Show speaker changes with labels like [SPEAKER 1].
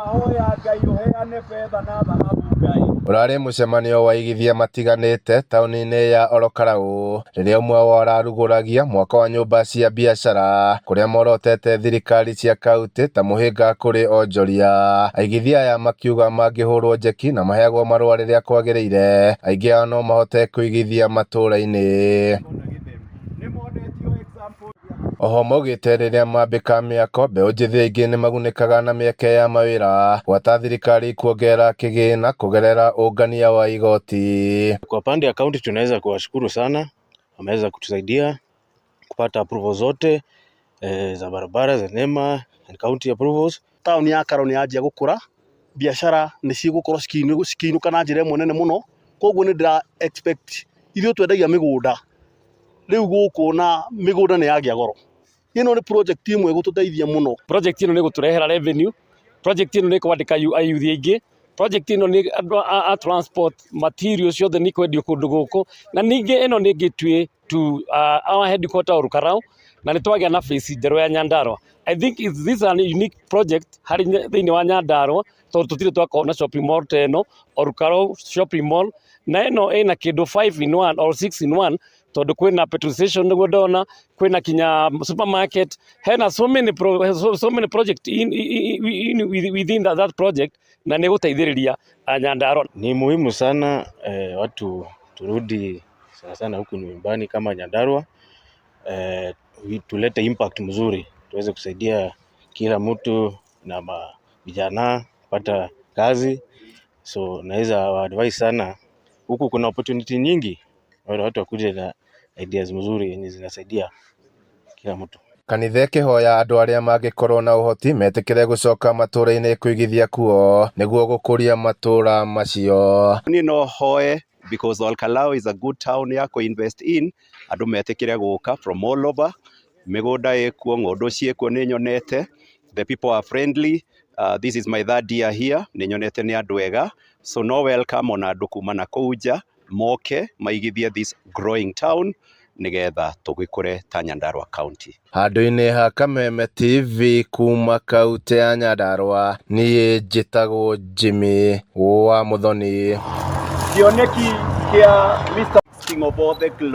[SPEAKER 1] Twahoya Ngai ũheane betha na thahabu Ngai.
[SPEAKER 2] Ũrarĩ mũcemanio wa aigithia matiganĩte taũni-inĩ ya Ol Kalou rĩrĩa ũmwe wao ararugũragia mwako wa nyũmba cia biacara kũrĩa morotete thirikari cia kauntĩ ta mũhĩnga kũrĩ onjoria. Aigithia aya makiuga mangĩhũrwo njeki na maheagwo marũa rĩrĩa kwagĩrĩire, aingĩ ao no mahote kũigithia matũra-inĩ. Oho maugĩte rĩrĩa mambĩka mĩako mbeũ njĩthĩ aingĩ nĩmagunĩkaga na mĩeke ya mawĩra gwata thirikari kuongerera kĩgĩna kũgerera ũngania wa igoti.
[SPEAKER 3] Kwa pande ya kaunti tunaweza kuwashukuru sana, wameweza kutusaidia kupata approval zote za barabara za NEMA and county approvals.
[SPEAKER 4] Taũni ya Karau nĩ yanjia gũkũra, biacara nĩ cigũkorwo cikĩinũka na njĩra ĩmwe nene mũno, koguo nĩ ndĩra expect ithuĩ twendagia mĩgũnda rĩu gũkũ na mĩgũnda nĩ yagĩa goro. Ĩno nĩ project ĩmwe ĩgũtũteithia mũno.
[SPEAKER 5] Project ĩno nĩ ĩgũtũrehera revenue, project ĩno nĩ ĩkwandĩka ayuthi aingĩ, project ĩno nĩ andũ a transport material ciothe nĩ ikwendio kũndũ gũkũ, na ningĩ ĩno nĩ gateway to our headquarter Ol Kalou, na nĩ twagĩa na face njerũ ya Nyandarua. I think this is a unique project harĩ thĩinĩ wa Nyandarua tondũ tũtirĩ twakorwo na shopping mall ta ĩno, Ol Kalou shopping mall, na ĩno ĩna kĩndũ 5 in 1 or 6 in 1 tondũ kwĩna petrol station nĩguo ndona, kwĩna kinya supermarket, hena so many project in within that project na nĩ gũteithĩrĩria Nyandarua.
[SPEAKER 3] Ni muhimu sana watu turudi sana sana huku nyumbani kama Nyandarua, tulete impact mzuri, tuweze kusaidia kila mtu na vijana kupata kazi. So naweza wa advise sana, huku kuna opportunity nyingi, wale watu wakuje na ideas mzuri yenye zinasaidia kila mtu.
[SPEAKER 2] Kanitha ĩkĩhoya andũ arĩa mangĩkorwo na ũhoti metĩkĩre gũcoka matũra-inĩ kũigithia kuo nĩguo gũkũria matũra macio.
[SPEAKER 6] Niĩ no hoe because Ol Kalou is a good town ya kũ invest in, andũ metĩkĩre gũka from all over, mĩgũnda ĩkuo, ng'ũndũ ciĩkuo nĩ nyonete, the people are friendly, this is my third year here, nĩ nyonete nĩ andũ ega, so no welcome ona andũ kuma na kũu nja moke maigithie this growing town nĩgetha tũgĩkũre ta Nyandarua County.
[SPEAKER 2] Handũ-inĩ ha Kameme TV kuma kaunti ya Nyandarua, niĩ njĩtagwo Jimmy wa Muthoni.
[SPEAKER 1] Kĩoneki kĩa Mr. King of all the glory.